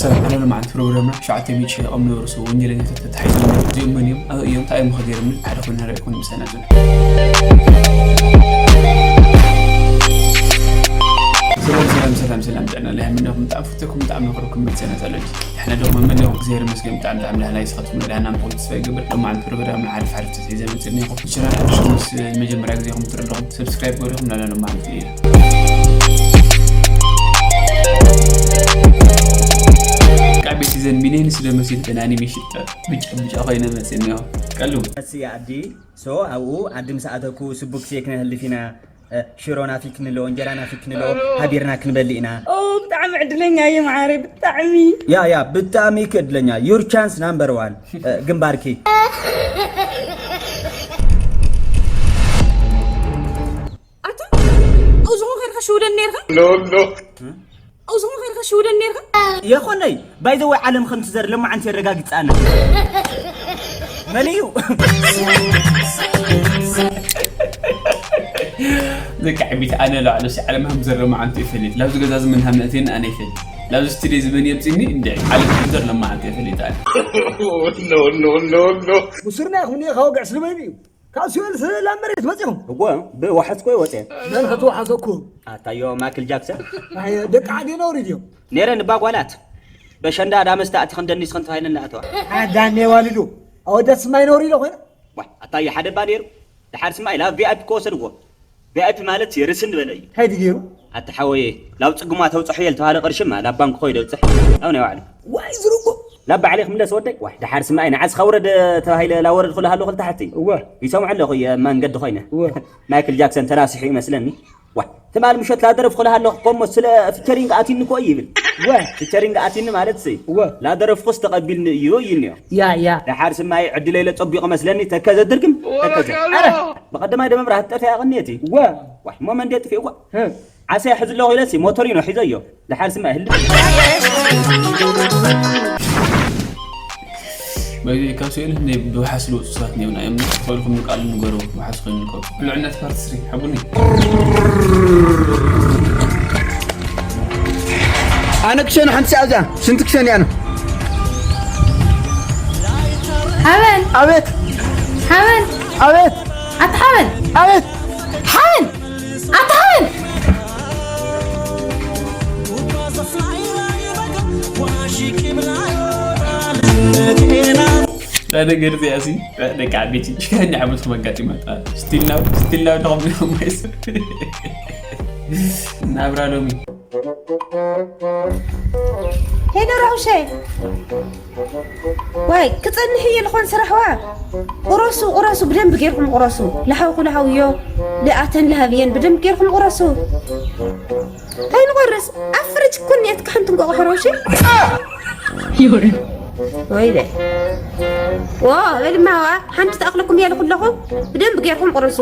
ሰላም፣ ዓለምና መዓልቲ ፕሮግራምና ሸውዓተ ሚእቲ ሺሕ ሸይቖም ዝነበሩ ሰብ ወንጀለኛታት ተታሒዞም ኣለዉ። እዚኦም መን እዮም? ኣበይ እዮም? እንታይ እዮም ከገይሮም? ሓደ ኮይና ንርኢ፣ ኮን ምሳና ጽንሑ። ሰላም፣ ሰላም፣ ሰላም፣ ሰላም፣ ጥዕና ለሃ ምንዳኹም ብጣዕሚ ፍተኩም፣ ብጣዕሚ መኽርኩም ቤተሰብና ጸሎት። ንሕና ደኹም መመሊኹም እግዚኣብሔር ይመስገን፣ ብጣዕሚ፣ ብጣዕሚ ዳሕና። ንስኻትኩም ዳሕና ምዃንኩም ተስፋ ይገብር። ሎማዓንቲ ፕሮግራምና ሓሪፍ ሓሪፍ ሒዘ መጺእና ኢኹም። ቻናል ሓድሽ ምስ መጀመርያ ግዜ ኢኹም ትርኢ ኣለኹም፣ ሰብስክራይብ ገይርኩም ናላሎም ማለት እዩ። ቃቤት ዘን ሚሊዮን ስለ መሲል ተን ኣኒሜሽን ብጫ ብጫ ኮይነ መጺእና ኢኹም። ቀሉ። መሲ ኣዲ፣ ሶ ኣብኡ ዓዲ ምስ ኣተኩ ስቡክ ሴክ ነህልፍ ኢና። እ፣ ሽሮ ናፊክ ንሎ፣ እንጀራ ናፊክ ንሎ፣ ሃቢርና ክንበልእ ኢና። ኦ፣ ብጣዕሚ ዕድለኛ እየ መዓረይ፣ ብጣዕሚ። ያ፣ ያ፣ ብጣዕሚ እኮ ዕድለኛ። Your chance number one። እ፣ ግንባርኪ። ኣታ፣ እዚኹም ከድካ ሽውደን ነይርካ? ኖ፣ ኖ። እዚኹም ከድካ ሽውደን ነይርካ? የኾነይ፣ by the way፣ ዓለም ከም ትዘር ለማዓንቲ የረጋግጻና። መን እዩ? ደቂ ዓቢት ኣነ ላዕሎ ሲ ዓለም ከም ዘር ለማዓንቲ ይፈልጥ። ላብዚ ገዛ ዝምን ሃመቴን ኣነ ይፈልጥ። ላብዚ ስቱዲዮ ዝምን የብጽኒ እንደ ዓለም ከም ዘር ለማዓንቲ ይፈልጥ ኣነ። ኖ፣ ኖ፣ ኖ፣ ኖ። ሙስርና ይኹን እየ፣ ካብ ወግዕ ስልበይ እዩ። ካብ ሲኦል ስለ ላብ መሬት መጺኹም? እወ፣ ብዋሕስ ኮ ይወጸ። መን ኸትወሓሰኩም? ኣታዮ ማይክል ጃክሰን። ኣየ፣ ደቂ ዓዲ ነውሪ ድዮም? ነይረን እባ ጓላት። በሸንዳ ዳመስታ ኣቲ ክንደኒስ ክንተባይለን ኣተዋ። ኣዳኔ ዋልዱ። ኣወዳት ስማይ ነውሪ ኢሎ ኮይነ? ዋ፣ ኣታዮ ሓደ እባ ነይሩ። ድሓር ስማይ ላብ ቪ ኣይ ፒ ከወሰድዎ። ቪ ኣይ ፒ ማለት የርስን ዝበለ እዩ። እንታይ ድገይሩ? ኣቲ ሓወየ፣ ላብ ጽጉማ ተውጽሖ እየ ዝተባህለ ቅርሽማ ላብ ባንክ ኮይደ ውጽሕ። ኣብ ናይ ባዕሉ። ዋይ ዝርጉ። ላብ ባዕለ ክምለስ ወደይ። ዋይ፣ ድሓር ስማይ ንዓስኻ ውረድ ተባሂለ ላወረድኩ ለሃለኹ ልታሕቲ። እወ። ይሰምዖ ኣለኹ እየ መንገዲ ኮይነ። እወ። ማይክል ጃክሰን ተናሲሑ ይመስለኒ። ዋይ፣ ትማል ምሸት ላደረፍኩ ለሃለኹ ኮሞ ስለ ፊቸሪንግ ኣቲኒ ኮ ይብል። እወ። ፊቸሪንግ ኣቲኒ ማለት ሲ። እወ። ላደረፍኩስ ተቐቢልኒ እዩ ይልኒዮ። ያ፣ ያ። ድሓር ስማይ ዕድለ ኢለ ጸቢቑ መስለኒ ተከዘ ድርግም፣ ተከዘ። ኣረ፣ ብቐደማይ ደመብራህ ጠፊኣ ቅኔቲ። እወ። ዋይ፣ ሞመን ደጥፊ እኳ። ህ። ዓሰ ሕዚ ኣለኹ ኢለሲ ሞቶሪኖ ሒዘዮ። ድሓር ስማይ ህልም። በዚ ካብ ስእሊ እንደ ብውሓስ ልወፁ ሰባት እኒኦና እዮም። ፈልኩም ቃል ንገሩ፣ ውሓስ ኮይኑ ንገሩ። ብልዕነት ፓርት ስሪ፣ ሓቡኒ። ኣነ ክሸኑ ሓንቲ ሰዓት እዛ፣ ሽንቲ ክሸን እያ ኣነ። ሓበን። ኣቤት። ሓበን። ኣቤት። ኣታ ሓበን። ኣቤት። ሓበን። ኣታ ሓበን። እዛ ነገር እዚኣ ሲ፣ ደቂ ዓበይቲ ሽክሕኒ ዓመት ከም ኣጋጢማ። ስቲል ናው፣ ስቲል ናው ዶ ከምዚኦም ወይስ ናብራ ሎሚ? ሄሎ ራውሸ፣ ዋይ፣ ክጸንሕ እየ ዝኾን ስራሕዋ። ቁረሱ፣ ቁረሱ፣ ብደንብ ጌርኩም ቁረሱ። ለሓውኩ ለሓውዮ፣ ለኣተን ለሃብየን ብደንብ ጌርኩም ቁረሱ። ከይንቆርስ፣ ኣብ ፍርጅ ኩን እየ ትካ ሓንቲ እንቋቑሖ ራውሸ። ወይለ። ዎ፣ በልማዋ፣ ሓንቲ ተኣኽለኩም እየ ልኩለኹ። ብደንብ ጌርኩም ቁረሱ።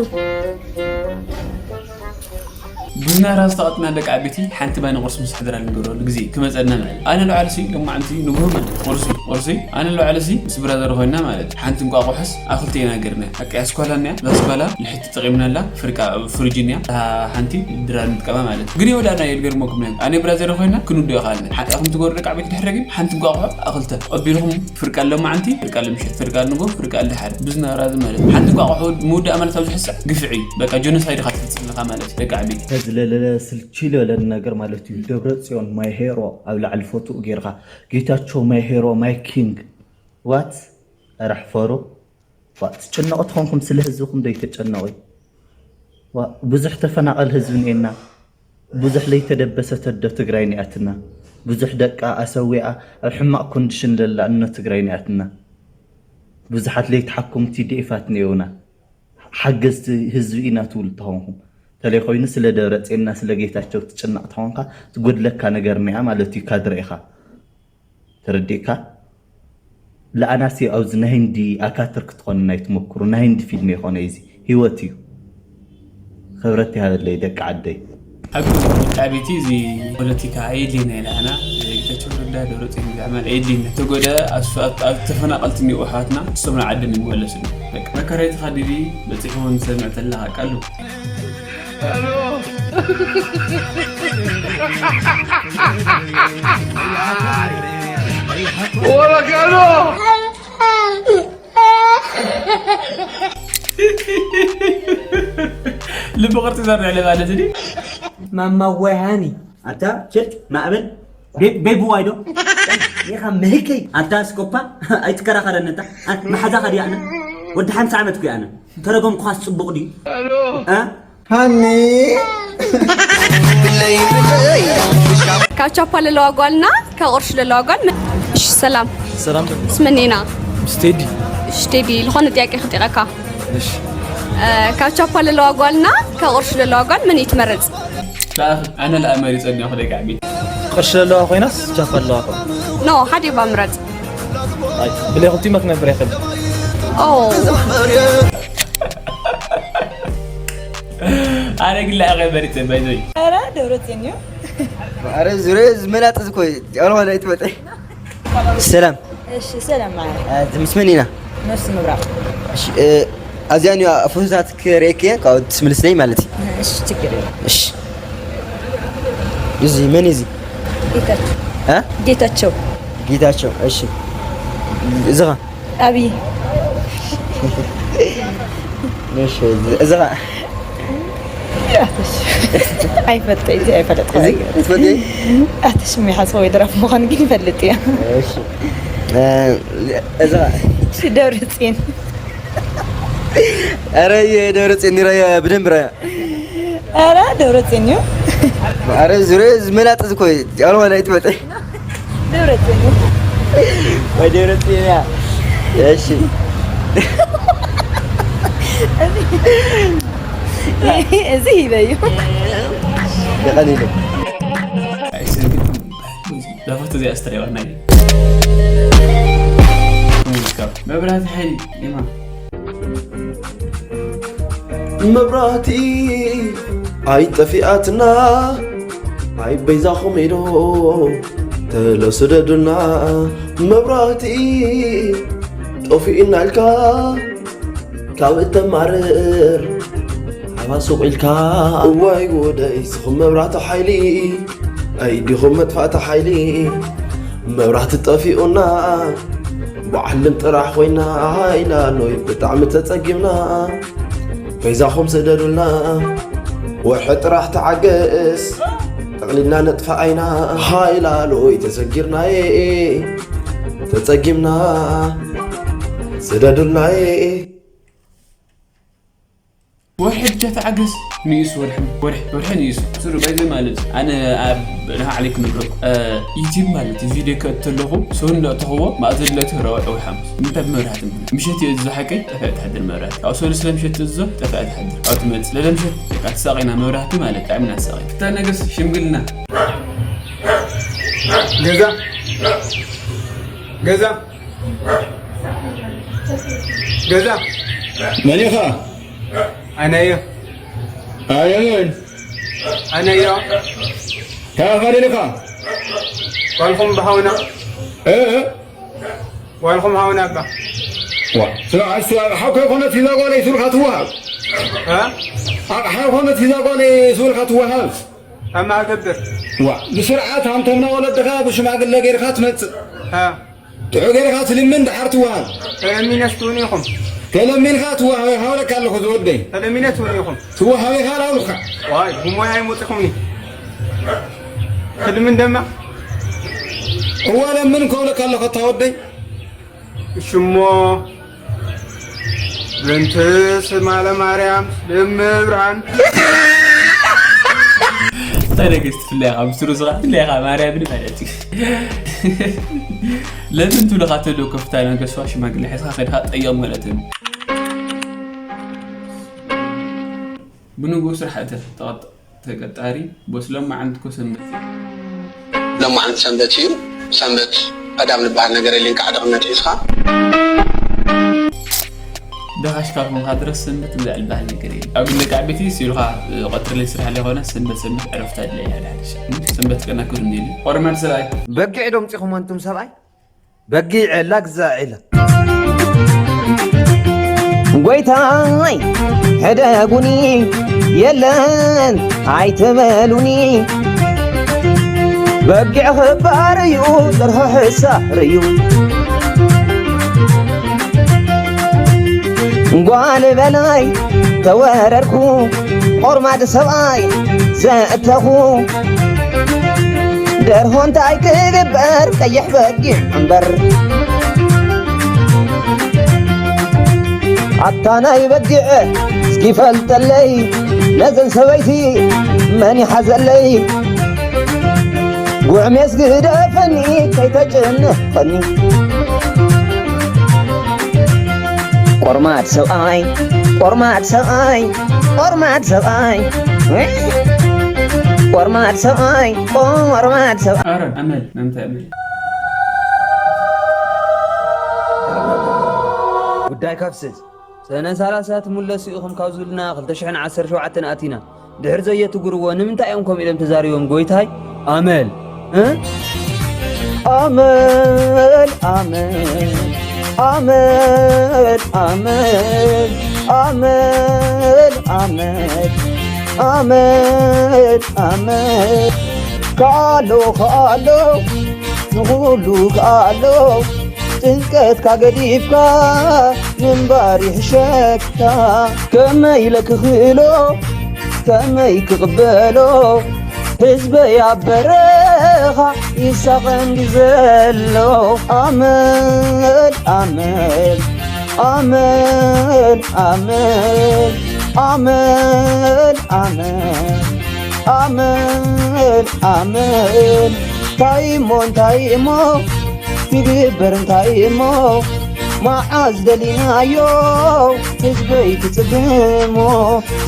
ቡዝና ራስ ተቐጥና ደቂ ዓበይቲ ሓንቲ ባኒ ቁርሲ ምስ ሓደራ ንገብረሉ ግዜ ክመጸና ማለት። ኣነ ለባዕለሲ ሎማዓንቲ ንግሆ ማለት ቁርሲ፣ ቁርሲ ኣነ ለባዕለሲ ምስ ብራዘር ኮይና ማለት ሓንቲ እንቋቑሖስ ኣኽልተ ኢና ገርና። በቃ ያስኳላ እኒያ፣ ዛስኳላ ንሕቲ ተጠቒምናላ፣ ፍርቃ ኣብ ፍሪጅ እኒያ፣ እታ ሓንቲ ድራር ንጥቀማ ማለት። ግን የወዳእና እየ ልገርመኩም ነን። ኣነ ብራዘር ኮይና ክንውዶ ይኸኣልና። ሓ-፣ ኣኹም ትገብሩ ደቂ ዓበይቲ ድሕረ ግን ሓንቲ እንቋቑሖ ኣኽልተ ቀቢልኹም ፍርቃ ሎማዓንቲ፣ ፍርቃ ለምሸት፣ ፍርቃ ንግሆ፣ ፍርቃ ለድሓር። ብዝና ራዚ ማለት። ሓንቲ እንቋቑሖ ምውዳእ ማለት ኣብዚ ሕሳዕ ግፍዒ እዩ። በቃ ጆኖሳይድ ኢኻ ትፍጽም ኣለኻ ማለት እዩ፣ ደቂ ዓበይቲ። ተዝለለለ ስልችል በለን ነገር ማለት እዩ። ደብረ ጽዮን ማይ ሄሮ ኣብ ላዕሊ ፎቶኡ ጌርካ፣ ጌታቸው ማይ ሄሮ ማይ ኪንግ። ዋት? ኧረ ሕፈሩ። ዋ፣ ትጭነቑ ተኾንኩም ስለ ህዝብኹም ዶ ይተጨነቑ? ዋ፣ ብዙሕ ተፈናቐል ህዝቢ እኒኤና። ብዙሕ ለይተደበሰት ኣዶ ትግራይ እኒኣትና። ብዙሕ ደቃ ኣሰዊኣ ኣብ ሕማቕ ኮንዲሽን ለላ እኖ ትግራይ እኒኣትና። ብዙሓት ለይተሓከሙ ቲ ዲ ኤፋት እኒኤውና። ሓገዝቲ ህዝቢ ኢና ትብሉ ተኾንኩም። ተለይ ኮይኑ ስለ ደብረፅዮንና ስለ ጌታቸው ትጭነቕ ተኾንካ ትጎድለካ ነገር እኒኣ ማለት እዩ ካድረ ኢኻ። ተረዲእካ? ለኣናሲ ኣብዚ ናይ ህንዲ ኣካትር ክትኾንና ኣይትመክሩ። ናይ ህንዲ ፊልም ይኾነ እዚ ህይወት እዩ። ክብረት ይሃበለይ ደቂ ዓደይ። ሓቂ ብጣዕሚ እቲ እዚ ፖለቲካ ኣየድልየና ኢና። ኣና ጌታቸው ረዳ ደብረፅዮን ብዛዕባ ኣየድልየና። ተጎደ ኣሱ-፣ ኣብ፣ ኣብ ተፈናቐልቲ እኒኦ ኣሕዋትና ንሶም ናብ ዓዶም ይመለሱ። በቃ መከራ ተኻዲዲ በፂሑ እውን ሰምዕ ተለኻ ቃሉ። ልቢ ቅርጺ ዘርዕለ ማለት እዚ። ማማ ወይ ሃኒ። ኣታ ችል ማዕበል ቤ- ቤቢ ዋይዶ። ኢኻ ምህከይ። ኣታ ስኮፓ ኣይትከራኸረኒ። ኣታ ኣን- መሓዛኻ ድያ ኣነ? ወዲ ሓምሳ ዓመት እኮ ኣነ። ተረጎምኩኻስ ጽቡቕ ድዩ? እ? ሃኒ። ካብ ቻፓ ለለዋ ጓልና ካብ ቅርሺ ለለዋ ጓል ምን- እሺ ሰላም። ሰላም ስምኒና ስቴዲ። እሺ ቴዲ ዝኾነ ጥያቄ ክጥየቀካ። እሺ ካብ ቻፓ ለለዋ ጓልና ካብ ቅርሺ ለለዋ ጓል ምን ይትመረጽ? ኣነ ለኣመሪ ጸኒኹ ደቂ ዓበይቲ። ቅርሺ ዘለዋ ኮይናስ ቻፓ ኣለዋ ኮይና። ኖ ሓደ ባ ምረጽ። ኣይ ብለይ ክልቲኡ መክነብር ይኽእል። ኦ ኣነ ግን ለኣኸ መሪጸ ባይዘይ። ኧረ ደብረጽዮን እዩ። ኣረ ዙረ ዝመላጥ ዝኮ ያልሆነ ኣይትመጠ ሰላም እሺ ሰላም ማለት እ፣ ምስ መን ኢና ነፍሲ ምብራቕ። እሺ፣ እ፣ ኣዚኣን እዩ ፍቱታት ክርእየክ እየ ካብኡ ትምልስለይ ማለት እዩ እሺ ችግር የለም። እሺ እዚ መን እዩ እዚ ጌታቸው እ? ጌታቸው ጌታቸው እሺ እዚ ኸ ኣብይ እሺ እዚ ኸ ኣይፈጠ እዚ ኣይፈለጥ እዚ ትፈትይ ኣተሽሚ ሓሰ ወይ ድራፍ ምዃን ግን ይፈልጥ እያ እሺ እ፣ እዚ ኸ እሺ ደብረጽዮን ኧረ ደብረጽዮን ኒራ ብደንብ ራያ ኧረ ደብረጽዮን እዩ ኧረ ዙረ ዝመላጥ ዝኮ ያልሆነ ኣይትመጠ ደብረጽዮን እዩ ወይ ደብረጽዮን እያ እሺ እዚ ሂበ እዩ የቐኒሉ ዛፎት እዚኣ ስትሪዋ ናይ መብራህቲ ሓይሊ ኢማ መብራህቲ ኣይጠፊኣትና ኣይ በይዛኹም ኢዶ ተለስደዱና መብራህቲ ጠፊእና ኢልካ ካብ እተማርር ሓባስ ሱቕ ኢልካ እዋይ ጉደይ ስኹም መብራህቲ ሓይሊ ኣይዲኹም መጥፋእቲ ሓይሊ መብራህቲ ጠፊኡና ብዓልም ጥራሕ ኮይና ሃይላሎይ ብጣዕሚ ተጸጊምና በይዛኹም ስደዱልና ወርሒ ጥራሕ ተዓገስ ጠቕሊልና ነጥፋ ኣይና ሃይላሎይ ተሰጊርናየ ተጸጊምና ስደዱልናየ ወርሒ ብቻ ተዓገስ ንእሱ ወርሒ ወርሒ ወርሒ ንእሱ ስሩ ባይዘ ማለት ኣነ ኣብ ንሃ ዓለይኩም ንብረኩ ዩቲብ ማለት ቪድዮ ከእተለኹ ሰውን ለእተኽዎ ማእዘለቱ ረዋዒ ሓሙስ ምንታይ ብመብራህቲ ምሸት እየ ዝሓቀይ ጠፍአ ትሓድር መብራህቲ ኣብ ሰሉስ ለምሸት እዞ ጠፍአ ትሓድር ኣብ ትመጽእ ለለምሸት ደቃ ትሳቐይና መብራህቲ ማለት ብጣዕሚ ናሳቐይ ፍታ ነገስ ሽምግልና ገዛ ገዛ ገዛ መን ኢኻ? ኣነዮ ኣየመን ኣነዮ ካኻ ደሊኻ? ዋልኹም ብሃውና እ እ ዋልኹም ሃውና እባ ዋ ስለ ኣሱ ኣቕሓ ከይኮነት ሂዛ ጓለይ ስልካ ትወሃብ እ ኣቕሓ ኮነት ሂዛ ጓለይ ስልካ ትወሃብ ኣማ ገብር ዋ ብስርዓት ሃምቶምና ወለድኻ ብሽማግለ ገይርካ ትመጽእ እ ጥዑ ገይርካ ትልምን ድሓር ትወሃብ ተለሚነስ ትውን ኢኹም ተለሚንካ ትወሃብ ሃውለካ ኣለኹ ዝወደይ ተለሚነ ትውን ኢኹም ትወሃብ ኢኻ ላውልካ ዋይ ብሞያ ይሞፅኹምኒ ክልምን ደማ እዋ ለምን ከውለካ ኣለኹ እታ ወደይ ሽሞ ብንቲ ስማ ለማርያም ለምብርሃን እንታይ ነገስ ትፍለያ ካብ ስሩ ስራ ትፍለያ ካብ ማርያም ብል ማለት እዩ ለምን ትብለካ ተሎ ከፍታ ነገስዋ ሽማግለ ሒዝካ ከድካ ጠየቕ ማለት እዩ ብንጉ ስራሕ እተ ተቐጥ ተቀጣሪ ቦስ ሎማዓንቲ እኮ ሰንበት እዩ። ሎማዓንቲ ሰንበት እዩ። ሰንበት ቀዳም ዝበሃል ነገር የለን ከዓ ድቕነት ሒዝካ። ደኻሽ ካብ ኮንካ ድረስ ሰንበት ብዛዕ ዝበሃል ነገር የለን። ኣብ ግን ደቂ ዓበይቲ ሲሉካ ቀትሪ ላይ ስራሕ ላይ ኾነ ሰንበት ሰንበት ዕረፍቲ ኣድላይ ሓደ ሓደ ሻዕ። ሰንበት ቀና ክብር እንዲሉ ቆርማድ ሰብኣይ። በጊዕ ዶ ኣምጺኹም ኣንቱም ሰብኣይ? በጊዕ የላ ግዛዕ የላ። ጎይታይ ሕደጉኒ የለን ኣይትበሉኒ በጊዕ ኽባር እዩ ጥርሑ ሕሳር እዩ ጓል በላይ ተወረርኩ፣ ቆርማድ ሰብኣይ ዘእተኹ፣ ደርሆ እንታይ ክግበር ቀይሕ በጊዕ እምበር። ኣታ ናይ በጊዕ እስኪ ፈልጠለይ፣ ነዘን ሰበይቲ መን ይሓዘለይ? ጉዕሜስ ግደፈኒ ከይተጨንቐኒ። ቆርማድ ሰብኣይ፣ ቆርማድ ሰብኣይ፣ ቆርማድ ሰብኣይ፣ ቆርማድ ሰብኣይ፣ ቆርማድ ሰብኣይ። ኣረ ኣመል፣ መምታ ኣመል። ጉዳይ ካፍስስ ሰነ ሰላሳ ትምለሱ ኢኹም ካብ ዝብልና ክልተ ሽሕን ዓሰርተ ሸውዓተን ኣቲና። ድሕር ዘየትግርዎ ንምንታይ እዮም ከምኡ ኢሎም ተዛሪቦም ጎይታይ? ኣመል፣ እ? ኣመል፣ ኣመል፣ ኣመል፣ ኣመል፣ ኣመል፣ ኣመል፣ ኣመል፣ ኣመል። ከኣሎ፣ ከኣሎ፣ ንኹሉ ከኣሎ፣ ጭንቀትካ ገዲፍካ ምንባር ይሕሸካ። ከመይ ኢለ ክኽእሎ፣ ከመይ ክቕበሎ፣ ህዝበይ ኣብ በረኻ ይሳቐ እንዲ ዘሎ። ኣመል፣ ኣመል፣ ኣመል፣ ኣመል፣ ኣመል፣ ኣመል፣ ኣመል፣ ኣመል። እንታይ እሞ፣ እንታይ እሞ ትግበር፣ እንታይ እሞ መዓዝ ደሊናዮ ህዝበይ ትጽግሞ?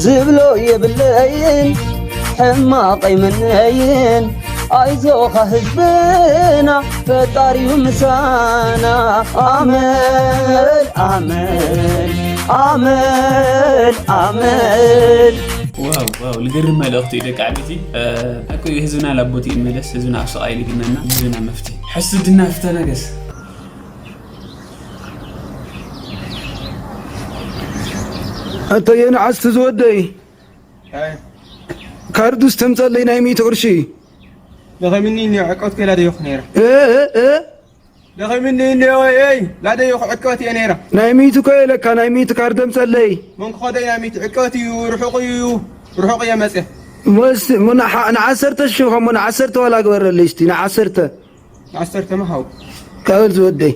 ዝብሎ የብለይን ሕማቕ ኣይምነይን። ኣይዞኻ ህዝብና ፈጣሪዩ ምሳና። ኣመል፣ ኣመል፣ ኣመል፣ ኣመል። ዋው፣ ዋው፣ ልገርም መልእኽቲ እዩ ደቂ ዓበይቲ። እ፣ ሓቂ እዩ፣ ህዝብና ናብ ቦትኡ ይመለስ፣ ህዝብና ኣብ ስቓይ ልግነና፣ ህዝብና መፍትሒ። ሕስድና ፍተነገስ። ኣታ የንዓስቲ ዝወደይ። ኣይ። ካርዱስ ተምጸለይ ናይ ሚእቲ ቅርሺ። ደኸሚኒ እኒኦ፣ ዕቀት ከይላ ደየኹ ነይረ። እ፣ እ፣ እ? ደኸሚኒ እኒኦ፣ እይ፣ ላደየኹ ዕቀት እየ ነይረ። ናይ ሚእቲ እኮ የለካ፣ ናይ ሚእቲ ካርድ ተምጸለይ። መን ክኸዶ ናይ ሚእቲ ዕቀት እዩ፣ ርሑቕ እዩ፣ ርሑቕ እየ መጽየ። ወስ-፣ ሞ ንዓ-፣ ንዓሰርተ ሽሕ ኸሞ ንዓሰርተ ዋላ ግበረለይ እስቲ፣ ንዓሰርተ። ንዓሰርተ መሃው። ካበል ዝወደይ።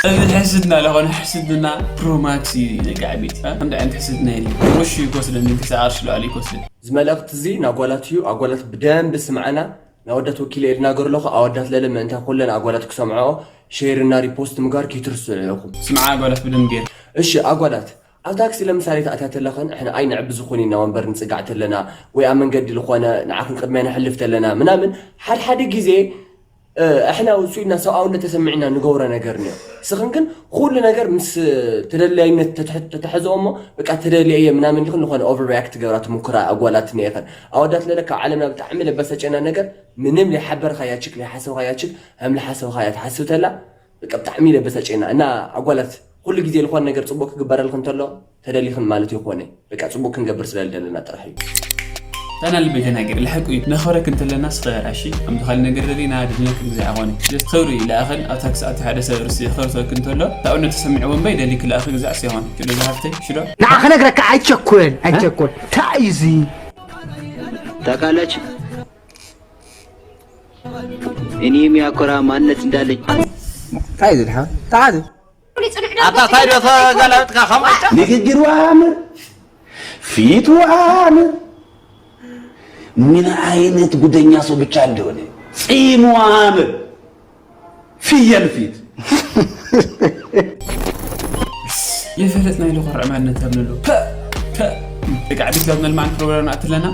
እዚ ሕስድና ለኾነ ሕስድና ፕሮማክስ እዩ ደቂ ዓበይቲ። እ? ከምዚ ዓይነት ሕስድና የለን። ቅርሺ ይኮስደኒ፣ ክልተ ዓርሺ ልዕሊ ይኮስደኒ። እዚ መልእኽቲ እዚ ንኣጓላት እዩ። ኣጓላት ብደንቢ ስምዓና። ንኣወዳት ወኪለ እየ ዝናገር ኣለኹ። ኣወዳት ለለ ምእንታ ኩለን ኣጓላት ክሰምዐኦ ሼር እና ሪፖስት ምግባር ከይትርስዑ ኢኹም። ስምዓ ኣጓላት ብደንብ ገይረ። እሺ ኣጓላት፣ ኣብ ታክሲ ለምሳሌ ተኣትያ ተለኽን፣ ንሕና ኣይ ንዕቢ ዝኾነ ኢና ወንበር ንጽጋዕ ተለና፣ ወይ ኣብ መንገዲ ዝኾነ ንዓኽን ቅድሚያ ነሕልፍ ተለና ምናምን፣ ሓድሓደ ግዜ፣ እ፣ እሕና ውጹ ኢልና ሰብኣውነት ተሰሚዕና ንገብሮ ነገር ንዮ። ስኽን ግን ኩሉ ነገር ምስ ተደላይነት ተትሕ-፣ ተተሐዝኦ እሞ፣ በቃ ተደልየ እየ ምናምን ኢልኽን ዝኾነ ኦቨር ሪያክት ትገብራ ትሙክራ ኣጓላት ንየኸን። ኣወዳት ለለ ካብ ዓለምና ብጣዕሚ ለበሰጨና ነገር፣ ምንም ለይሓበርካያ ችክ፣ ለይሓሰብካያ ችክ፣ ከም ለሓሰብካያ ትሓስብ ተላ፣ በቃ ብጣዕሚ ለበሰጨና። እና ኣጓላት ኩሉ ግዜ ዝኾነ ነገር ጽቡቅ ክግበረልክን እንተሎ ተደሊኽን ማለት ይኾነ። በቃ ጽቡቅ ክንገብር ስለ ዝደለና ጥራሕ እዩ። ታና ልበይ ተናገር፣ ልሓቁ እዩ። ነኽብረክ እንተለና ስኸ ራሺ፣ ከምዚ ካልእ ነገር ደሊና ደሊና ክግዛዕ ኣይኮነ። ጀስት ክብሪ እዩ። ለኣኸን ኣብ ታክሲ ኣቲ ሓደ ሰብ ርሲ ክብሪ ተወክ እንተሎ፣ ታውነት ተሰሚዕዎ እምበይ ደሊ ክልኣኽ ግዛዕ ሲሆን። ሽዶ ዝሃፍተይ፣ ሽዶ? ንዓ ክነግረካ ኣይቸኩል፣ ኣይቸኩል። እንታይ እዩ እዚ? ታውቃላችሁ? እኔም ያኮራ ማንነት እንዳለኝ። እንታይ ዝልሓ? ታዓት። ኣታ ታይ ዶ ተገላብጥካ ከም ቅጫ? ንግግሩ ኣምር፣ ፊቱ ኣምር። ምን አይነት ጉደኛ ሰው ብቻ እንደሆነ። ጺሙ ኣምር፣ ፍየል ፊት። የፈለጥና ኢሉ ኮርዕ ማንነት ኣብ ንሉ። ፐ፣ ፐ። ደቂ ዓዲ ክላብ መልማዕን ፕሮግራም ኣትለና።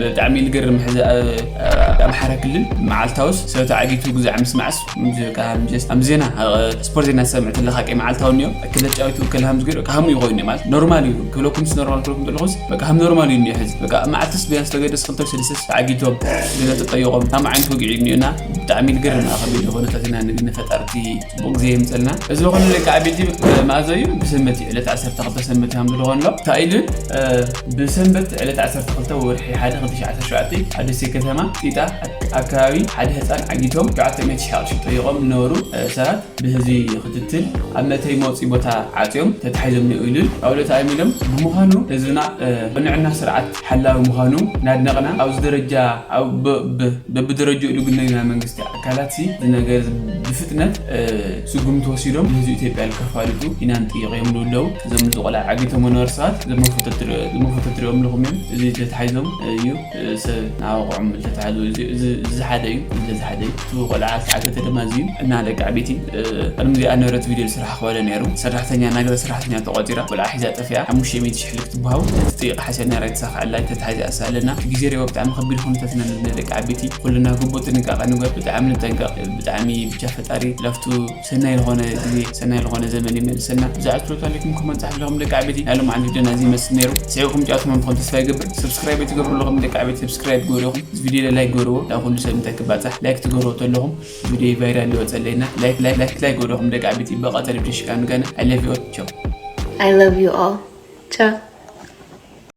ብጣዕሚ ልገርም ሕዚ፣ እ፣ እ፣ ኣምሓራ ክልል መዓልታውስ ሰብ ተዓጊቱ ግዛዕ ምስማዕስ፣ ምዚ፣ በቃ፣ ምጀስ፣ ኣም ዜና፣ እ፣ ስፖርት ዜና ሰምዕ ትለኻ ቀይ መዓልታው እኒኦ። ክለ ጫዊቱ፣ ክለ ሃምዝ ገይሩ፣ በቃ፣ ሃሙ ይኾይኑ ማለት ኖርማል እዩ። ክብለኩምስ ኖርማል ክብለኩም ዘለኹስ፣ በቃ፣ ሃም ኖርማል እዩ እኒኦ ሕዚ። በቃ፣ መዓልትስ ቢያንስ ተገደስ ክልተ ሰለስተ ተዓጊቶም፣ ገለ ተቀይቖም፣ ኣብ መዓይነት ወጊዑ እኒኦና፣ ብጣዕሚ ልገርም ኣኸቢድ ዝኾነ ታቲና ንግኒ ፈጣርቲ ጽቡቕ ግዜ የምጸልና። እዚ ዝኾነ ደቂ ዓበይቲ መኣዘ እዩ? ብሰንበት እዩ፣ ዕለት ዓሰርተ ክልተ ሰንበት እዩ ሃምዝ ዝኾነ ኣሎ። እንታይ ኢሉ? እ፣ ብሰንበት ዕለት ዓሰርተ ክልተ ወርሒ ሓደ ክልተ ሽሕን ዓሰርተ ሸውዓተን ኣብ ደሴ ከተማ ጢጣ ኣብ ከባቢ ሓደ ህፃን ዓጊቶም ሸውዓተ ሚእቲ ሺሕ ቅርሺ ጠይቖም ዝነበሩ ሰባት ብህዝቢ ክትትል ኣብ መእተዊ መውፅኢ ቦታ ዓፅዮም ተታሒዞም እኒአው ኢሉ። ኣብኡ ተኣሚሎም ብምዃኑ ህዝብና ቅኑዕና ስርዓት ሓላዊ ምዃኑ እናድነቕና ኣብዚ ደረጃ በብደረጃኡ ልግነዩ ናይ መንግስቲ ኣካላት እዚ ነገር ብፍጥነት ስጉምቲ ወሲዶም ንህዝቢ ኢትዮጵያ ከፋልጡ ኢና ንጥይቕ እዮም ዝብሉ ኣለዉ። እዞም እዚ ቆልዓ ዓጊቶም ዝነበሩ ሰባት ዝመፉተት ሪኦም ኣለኹም እዮም። እዚ ተታሒዞም እዩ ሰብ ናብቆዖም ዝተታሕዙ እዚ ሓደ እዩ። እዚ ሓደ እዩ። እቲ ቆልዓ ዝተዓገተ ድማ እዚ እዩ እና ደቂ ዓበይቲ ቅድሚ እዚኣ ነበረት ቪድዮ ዝስራሕ ክበለ ነይሩ። ሰራሕተኛ ናገዛ ሰራሕተኛ ተቆፂራ ቆልዓ ሒዛ ጠፊኣ ሓሙሽተ ሚእቲ ሺሕ ልክ ትበሃው እቲ ጥይቕ ሓሲያ ነይራ የተሳኽዐላ ተታሒዛ ኣለና። እቲ ግዜ ሪኦ ብጣዕሚ ከቢድ ኩነታት ኢና ንብለ ደቂ ዓበይቲ ኩልና ግቡእ ጥንቃቐ ንግበር። ብጣዕሚ ንጠንቀቕ። ብጣዕሚ ብቻ ፈጣሪ ላፍቱ ሰናይ ዝኾነ ግዜ ሰናይ ዝኾነ ዘመን ይመልሰና። ብዛዕባ ትሎት ኣለኩም ኮመንት ፃሕፍለኹም ደቂ ዓበይቲ ናይ ሎማዓንቲ ቪድዮና እዚ ይመስል ነይሩ። ስዒብኩም ጫወትኩም ምኾን ተስፋ ይገብር። ሰብስክራይብ ትገብሩ ኣለኹም ደቂ ዓበይቲ ሰብስክራይብ ግበሩ ኢኹም። እዚ ቪድዮ ላይክ ግበርዎ። ዳኹሉ ሰብ እንታይ ክባፃሕ ላይክ ትገብርዎ ተለኹም ቪድዮ ቫይራል ይወፀለይና። ላይክ ላይክ ላይክ ላይክ ግበሩ ኢኹም ደቂ ዓበይቲ። በቐፀሊ ቪድዮ ሽካ ንጋነ። I love you all. Ciao.